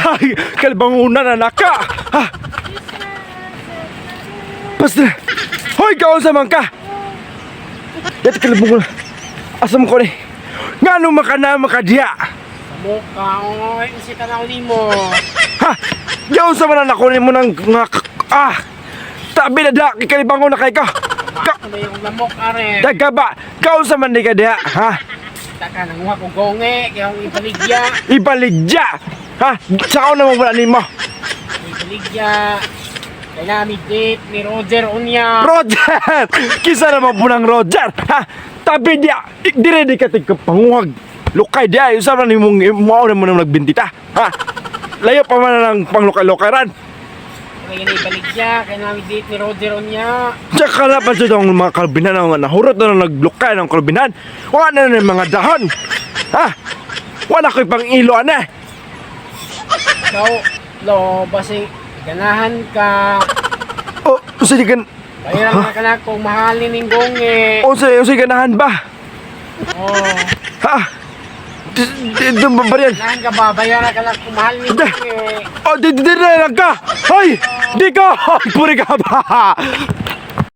Ay, kalbangunan na naka. Ha? Basta. Hoy, kaon sa man ka. Dati kalbangunan. Asa mo ko ni? Nga no maka na makadiya? Mukha, oy, si tanaw nimo. Ha? Gaon sa man na ako nimo ng nga ah. Tabi na da, kikalibangon na kay ka. Ka Ano yung lamok are? Daga ba? Kaon sa man ni ka diha, ha? Taka nanguha ko gonge, kaya akong ibaligya. Ibaligya. Ha? Saan na mo wala nimo? Ibaligya. Kaya nami date ni Roger unya. Roger! Kisa naman po ng Roger! Ha? Tabi diya! Dire di ka tigkapanguhag. Lukay diya! Usap na nimong mao na mo nang nagbintita. Ha? Layo pa man na ng panglukay-lukayran. Kaya na ibaligya, kaya nami date ni Roger unya. Tsaka na pa sa mga kalbinan ang nahurot na nang naglukay ng kalbinan. Wala na ng mga dahon. Ha? Wala ko'y pang ilo, ane. Ikaw, lo, basi ganahan ka. O, sige gan... Bayaran na ka na kung mahalin ning gonge. O, sige, ganahan ba? Oh, Ha? Di ba ba yan? ganahan ka ba? Bayaran ka na kung mahalin ning gonge. Oh, di na lang ka! Hoy! Di ko! Puri ka ba?